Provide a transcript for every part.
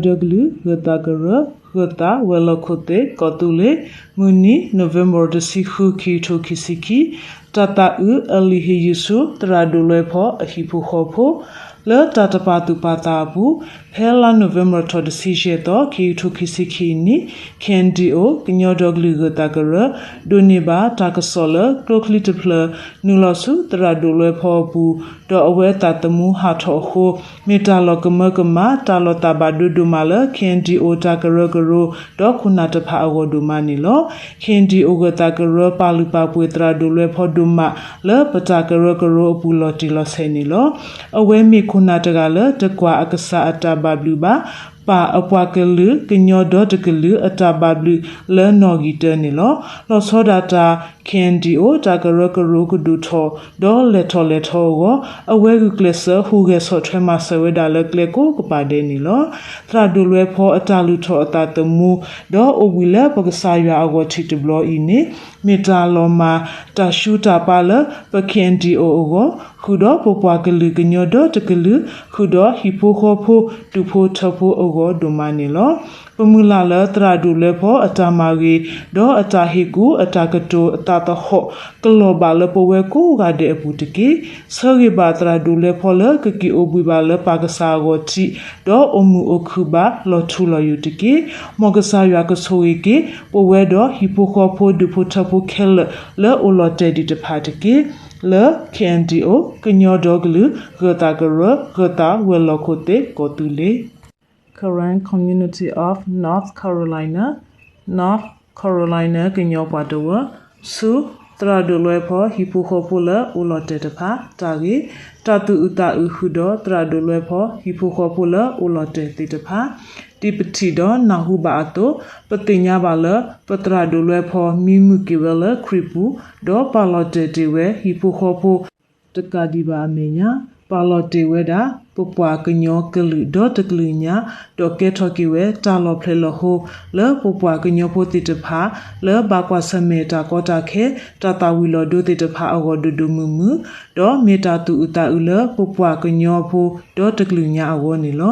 ဒီကလုာ်ဂၢၢ်သးကရၢ ဂၢၢ်သးဝဲၤလီၢ်ခိၣ်သ့ၣ် ကီၢ်သူလ့ၤ မုၢ်နံၤ November တဆံဃု ခံကထိခံဆံခံ တၢ်သးအုး အၢလံၤဟ့ၣ်ယုၢ်ဆူ သရၣ်ဒိၣ်လွဲဖီအဟံၣ်ဖိဃီဖိ လၢတၢ်တပာ်သူၣ်ပာ်သးအပူၤ ဖဲလါ November ထီၣ်တဆံယဲၢ်သီ ခံကထိခံဆံခံအနံၤ ခ့ၣ်အဲၣ်ယူၣ်အ့ၣ် ကညီဒီကလုာ်ဂၢၢ်သးကရၢ ဒိးန့ၢ်ဘၣ်တၢ်ကစီၣ်လၢ ကျိချံတဖျၢၣ် နုာ်လီၤဆူသရၣ်ဒိၣ်လွဲဖီအပူၤ ဒီးအဝဲအသးသမူဟးထီၣ်အဃိ မ့ၢ်တၢ်လီၤကမၢကမၣ် တၢ်လီၤသးဘၣ်ဒိဒိၣ်မးလၢ ခ့ၣ်အဲၣ်ယူၣ်အ့ၣ် တၢ်ကရၢကရိ ဒီးခိၣ်နၢ်တဖၣ်အဂီၢ်ဒိၣ်မးန့ၣ်လီၤ. ခ့ၣ်အဲၣ်ယူၣ်အ့ၣ် ဂၢၢ်သးကရၢ ပာ်လုၢ်ပာ်ပှ့ၤသရၣ်ဒိၣ်လွဲဖီဒိၣ်မး လၢပတၢ်ကရၢကရိအပူၤလီၤတံၢ်လီၤဆဲးန့ၣ်လီၤ. အဝဲမ့ၢ်ခိၣ်နၢ်တဂၤလၢ တကွၢ်အကစၢ်အတၢ်ဘၣ်ဘျုးဘၣ် ပာ်အပှၤကလုာ်ကညီဒီတကလုာ်အတၢ်ဘၣ်ဘျုးလၢနီၣ်ဂံၢ်တၢန့ၣ်လီၤ. လီၤဆီဒၣ်တၢ် ခ့ၣ်အဲၣ်ယူၣ်အ့ၣ် တၢ်ကရၢကရိကဒိၣ်ထီၣ် ဒီးလဲၤထီၣ်လဲၤထီအဂီၢ် အဝဲဂုာ်ကျဲးစၢးဟူးဂဲၤဆီၣ်ထွဲမၤစၢၤဝဲဒၣ်လၢကျဲကိးကပၤဒဲးန့ၣ်လီၤ. သရၣ်ဒိၣ်လွဲဖီအတၢ်လုၢ်ထီၣ်အသးသမူ ဒီးအိၣ်ဘှံးလၢပကစၢ်ယွၤအဂီၢ်ထံးတဘျီအံၤန့ၣ် မ့ၢ်တၢ်လီၤမၢ် တၢ်ဆူးတၢ်ပာ်လၢ ပခ့ၣ်အဲၣ်ယူၣ်အ့ၣ်အဂီၢ် ဃုာ်ဒီးပပှၤကလုာ်ကညီဒီတကလုာ် ဃုာ်ဒီးဟံၣ်ဖိဃီဖိ ဒူၣ်ဖိထၢဖိအဂီၢ်ဒိၣ်မးန့ၣ်လီၤ. ပမုၢ်လၢ်လၢသရၣ်ဒိၣ်လွဲဖီအတၢ်မၤဂ့ၤ ဒီးအတၢ်ဟ့ၣ်ကူၣ်အတၢ်ကတိၤအသးသဟီၣ် ကလီၤဘၣ်လၢပဝဲကိးဂၤဒဲးအပူၤတက့ၢ်. ဆၢဂ့ၤဘၣ်သရၣ်ဒိၣ်လွဲဖီလၢကက့ၤအိၣ်ဘှံးဘၣ်လၢပၢ်ကစၢ်အဂီၢ်ထံး ဒီးအိၣ်မုာ်အိၣ်ခုၣ်ဘၣ်လီၤထူလီၤယိာ်တက့ၢ်. မ်ကစၢ်ယွၤကဆိၣ်ဂ့ၤက့ၤ ပဝဲဒီးဟံၣ်ဖိဃီဖိဒူၣ်ဖိထၢဖိခဲလၢာ်လၢအိၣ်လီၤတဲာ်ဒံးတဖၣ်တက့ၢ်. လၢ ခ့ၣ်အဲၣ်ယူၣ်အ့ၣ် ကညီဒီကလုာ် ဂၢၢ်သးကရၢ ဂၢၢ်သးဝဲၤလီၢ်ခိၣ်သ့ၣ် ကီၢ်သူလ့ၤ Karen Community of North Carolina, North Carolina ကညီပှၤတဝၢ ဆူသရၣ်ဒိၣ်လွဲဖီဟံၣ်ဖိဃီဖိလၢအိၣ်လီၤတဲာ်တဖၣ် တၢ်ဂ့ၢ်, တၢ်သူၣ်အုးသးအုးဃုာ်ဒီးသရၣ်ဒိၣ်လွဲဖီဟံၣ်ဖိဃီဖိလၢအိၣ်လီၤတဲာ်သ့ၣ်တဖၣ်, ဒ်ပထံၣ်ဒီးနၢ်ဟူဘၣ်အသိး, ပသ့ၣ်ညါဘၣ်လၢ ပသရၣ်ဒိၣ်လွဲဖီမံမုၢ်က့ၤဝဲလၢခရံာ်ပူၤ, ဒီးပာ်လီၤတဲာ်တ့ၢ်ဝဲဟံၣ်ဖိဃီဖိ တကးဒံးဘၣ်အမဲာ်ညါ, ပာ်လီၤတ့ၢ်ဝဲဒၣ် ပပှၤကညီကလုာ်ဒီတကလုာ်ညါ, ဒီးကဲထီၣ်က့ၤဝဲတၢ်လီၤဖျဲးလီၤဟိ လၢပပှၤကညီဖိသ့ၣ်တဖၣ် လၢဘၣ်ကွၢ်ဆၢၣ်မဲာ်တၢ်ကီတၢ်ခဲ တၢ်သၣ်ဝံၤလီၤဒိသ့ၣ်တဖၣ်အဂီၢ်ဒိၣ်ဒိၣ်မုၢ်မုၢ်, ဒီးမ့ၢ်တၢ်သူၣ်အုးသးအုးလၢပပှၤကညီဖိဒီတကလုာ်ညါအဂီၢ်န့ၣ်လီၤ.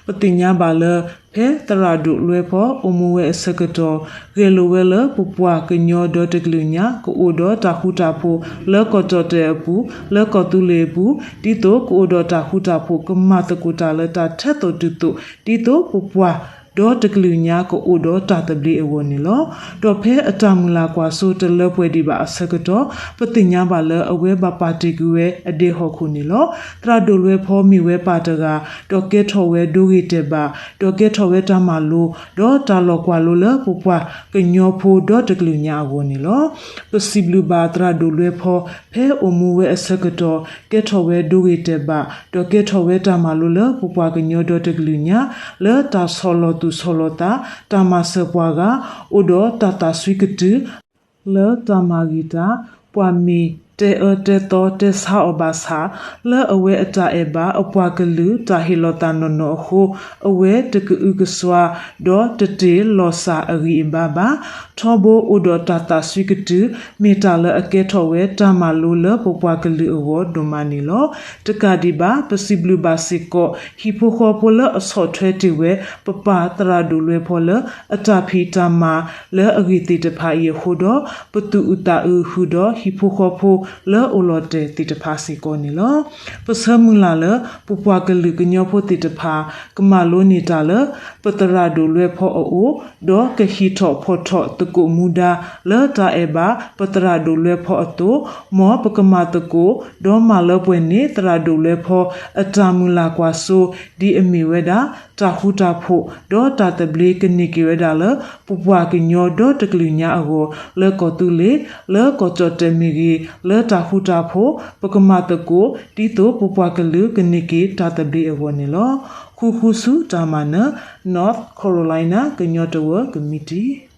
ပသ့ၣ်ညါဘၣ်လၢ ဖဲသရၣ်ဒိၣ်လွဲဖီအိၣ်မူဝဲအဆၢကတီၢ် ဂဲၤလိာ်ဝဲလၢပပှၤကညီဒီတကလုာ်ညါ ကအိၣ်ဒီးတၢ်ဃူတၢ်ဖိး လၢကီၢ်တီၢ်တဲာ်အပူၤ, လၢကီၢ်သူလ့ၤအပူၤ, ဒ်သိးကအိၣ်ဒီးတၢ်ဃူတၢ်ဖိး ကမၤသကိးတၢ်လၢတၢ်ထဲသိးတုၤသိး ဒ်သိးပပှၤဒီတကလုာ်ညါကအိၣ်ဒီးတၢ်သဘျ့အဂီၢ်န့ၣ်လီၤ. ဒီးဖဲအတၢ်မုၢ်လၢ်ကွၢ်စိတလၢပှဲၤဒံးဘၣ်အဆၢကတီၢ် ပသ့ၣ်ညါဘၣ်လၢအဝဲဘၣ်ပာ်တ့ၢ်ကွံာ်ဝဲအဒဲဟီၣ်ခိၣ်န့ၣ်လီၤ. သရၣ်ဒိၣ်လွဲဖီမ့ၢ်ဝဲပၢ်တဂၤ ဒီးကဲထီၣ်ဝဲဒိဂ့ၤတဲာ်ဘၣ်, ဒီးကဲထီၣ်ဝဲတၢ်မၤလိ ဒီးတၢ်လီၤကွၢ်လိလၢပပှၤကညီဖိဒီတကလုာ်ညါအဂီၢ်န့ၣ်လီၤ. ပစံးဘျုးဘၣ်သရၣ်ဒိၣ်လွဲဖီ ဖဲအိၣ်မူဝဲအဆၢကတီၢ် ကဲထီၣ်ဝဲဒိဂ့ၤတဲာ်ဘၣ်, ဒီးကဲထီၣ်ဝဲတၢ်မၤလိလၢပပှၤကညီဒီတကလုာ်ညါ လၢတၢ်ဆီၣ်လီၤသူၣ်ဆီၣ်လီၤသး, တၢ်မၤစၢၤပှၤဂၤ, အိၣ်ဒီးတၢ်သးစွံကတုၤ လၢတၢ်မၤဂ့ၤတၢ်, ပှၤမ့ၢ်တဲအၢတဲသီတဲဆါအီၤဘၣ်ဆၣ်, လၢအဝဲအတၢ်အဲၣ်ဘၣ်အပှၤကလုာ်တၢ်ဟ့ၣ်လီၤသးနီၢ်နီၢ်အဃိ, အဝဲတကအုကစွါ, ဒီးတတ့ၢ်လီၤစၢ်အဂံၢ်အဘါဘၣ်. ထီဘိအိၣ်ဒီးတၢ်သးစွံကတုၤ မ့ၢ်တၢ်လၢအကဲထီၣ်ဝဲတၢ်မၤလိလၢပပှၤကလုာ်အဂီၢ်ဒိၣ်မးန့ၣ်လီၤ. တကးဒံးဘၣ် ပစံးဘျုးဘၣ်စ့ၢ်ကီး ဟံၣ်ဖိဃီဖိလၢအဆီၣ်ထွဲတ့ၢ်ဝဲ ပပၢ်သရၣ်ဒိၣ်လွဲဖီလၢ အတၢ်ဖံးတၢ်မၤလၢအဂ့ၤသ့ၣ်တဖၣ်အံၤအဃိဒီး ပသူၣ်အုးသးအုးဃုာ်ဒီးဟံၣ်ဖိဃီဖိလၢအိၣ်လီၤတဲာ်သ့ၣ်တဖၣ်စ့ၢ်ကီးန့ၣ်လီၤ. ပဆၢမုၢ်လၢ်လၢ ပပှၤကလုာ်ကညီဖိသ့ၣ်တဖၣ် ကမၤလိန့ၢ်တၢ်လၢ ပသရၣ်ဒိၣ်လွဲဖီအအိၣ်, ဒီးကဟံးထီၣ်ဖီၣ်ထီၣ်သကိးမူဒါ လၢတၢ်အဲၣ်ဘၣ်ပသရၣ်ဒိၣ်လွဲဖီအသိး, မ်ပကမၤသကိး ဒီးမၤလၢပှဲၤန့ၢ်သရၣ်ဒိၣ်လွဲဖီ အတၢ်မုၢ်လၢ်ကွၢ်စိ ဒ်အမ့ၢ်ဝဲဒၣ် တၢ်ဃူတၢ်ဖိး ဒီးတၢ်သဘျ့ကန့ၢ်က့ၤဝဲဒၣ်လၢ ပပှၤကညီဒီတကလုာ်ညါအဂီၢ် လၢကီၢ်သူလ့ၤ, လၢကီၢ်ကၠီၣ်တဲာ်မ့ၢ်ဂ့ၤ, လၢတၢ်ဃူတၢ်ဖိး ပကမၤသကိး ဒ်သိးပပှၤကလုာ်ကန့ၢ်က့ၤတၢ်သဘျ့အဂီၢ်န့ၣ်လီၤ. ဃူဃူဆူတၢ်မၤနၢၤ North Carolina ကညီတဝၢကမံးတံာ်